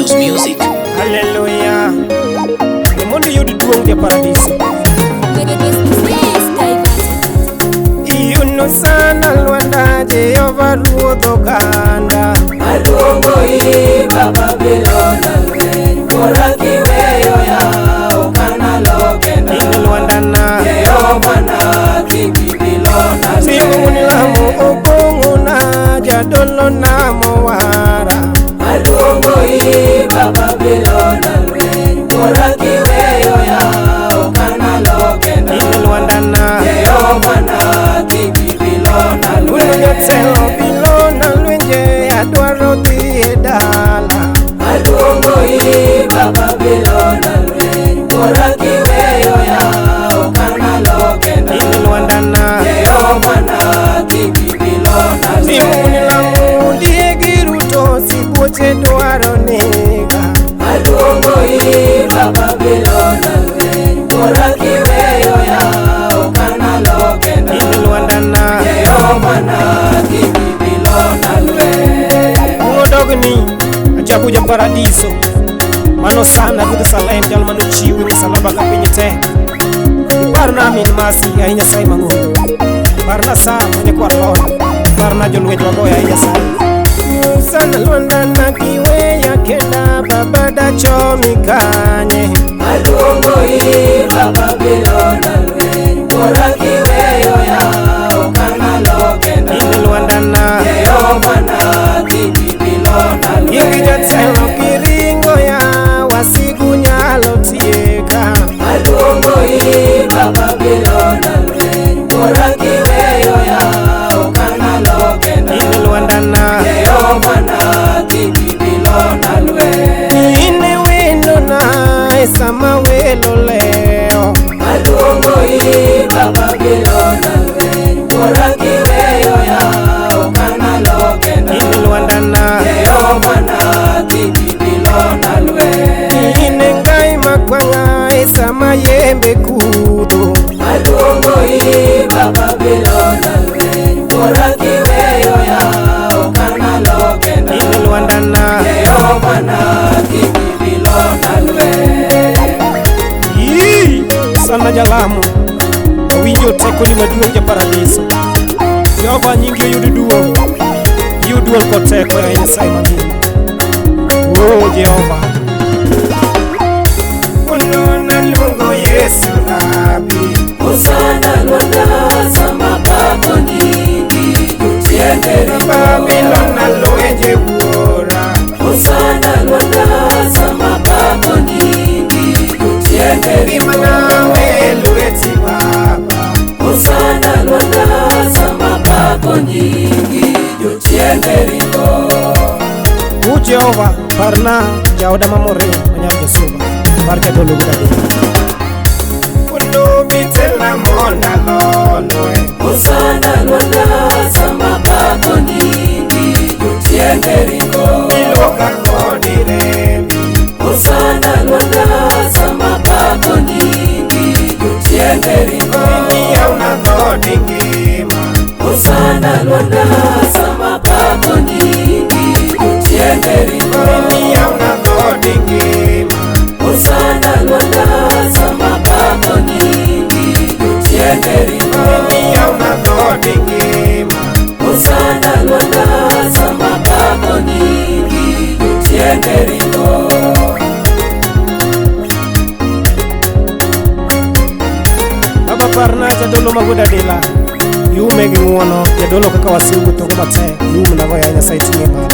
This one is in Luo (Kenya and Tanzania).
House Music. Haleluya. Ne mondo iyud duong' ja paradiso. Iyuno sana Lwanda Jehova ruodh oganda. Aluongo iba Babylon lweny, wuora kiweyo yawo kanalokenda. In Lwanda na Jehova na kik ibilona Siung'uni lamo opong'ona jadolo na mowara. Aluongo iba Babylon lweny, wuora kiweyo yawo kanalokenda. In Lwanda na Jehova na kik ibilona Uno lweny. jatelo bilona lwenje adwaro dhi e dala. Aluongo iba Babylon lweny, wuora kiweyo yawo kanalokenda. In Lwanda na Jehova na kik ibilona Siung'uni lweny. lamo diegi ruto sibuoche dwaro nega. Aluongo iba Babylon lweny, wuora kiweyo yawo kanalokenda. In Lwanda na Jehova na kik ibilona lweny. Odogni ajabu ja paradiso. Mano sana Ruodh Salem jal manochiwe msalaba ka piny tek. Iparna min masi ai Nyasaye mang'ongo. Parna Sam ma nyakwar Lona. Parna jolweny wagoyo ai Nyasaye. Sana Lwanda na kiweya kenda baba dachomi kanye. Aluongo iba Babylon lweny, wuora kiweyo yawo kanalokenda. In Lwanda na Jehova na kik ibilona Ingi lweny. jatelo kiringo ya wasigu nyalo tieka. Aluongo iba Babylon lweny, wuora kiweyo yawo kanalokenda. In Lwanda na Jehova na kik ibilona lweny. In wendo na e sama welo leo. Aluongo iba Babylon lweny, wuora kiweyo yawo kanalokenda. In Lwanda na Jehova na kik ibilona lweny. In ngai makwanga e sama yembe kudho. Aluongo iba Babylon lweny, wuora kiweyo yawo kanalokenda. In Lwanda na Jehova na kik ibilona lweny. Ii, sana jalamu awinjo tekoni maduong' ja paradiso. Jehova nyingi oyud duong'. Iyud duong' kod teko ya Nyasaye mangima. O Jehova. Uno naluongo Yesu Rabi. Hosana Lwanda sama pako nyingi jochiende ringo. Babylon nalwenje wuora. Hosana Lwanda sama pako nyingi jochiende ringo. Ngimana we lweti Baba. Hosana Lwanda sama pako nyingi jochiende ringo. U Jehova, parna jaoda mamore manyar Josuba, par jadolo wuod Adera. Unubi tena monda lolwe. Hosana Lwanda sama pako nyingi jochiende ringo. Iluoka kod rembi. Hosana Lwanda sama pako nyingi jochiende ringo. Iyawna dhood ngima. Hosana Lwanda sama pako nyingi jochiende ringo. Iyawna dhood ngima. Hosana Lwanda sama pako nyingi jochiende ringo. Iyawna dhood ngima. Hosana Lwanda sama pako nyingi jochiende ringo. Baba parna jadolo ma wuod Adila. Iume gi ng'uono, jadolo kaka wasigu thogo matek. Iumnago ya Nyasaye ting'e malo.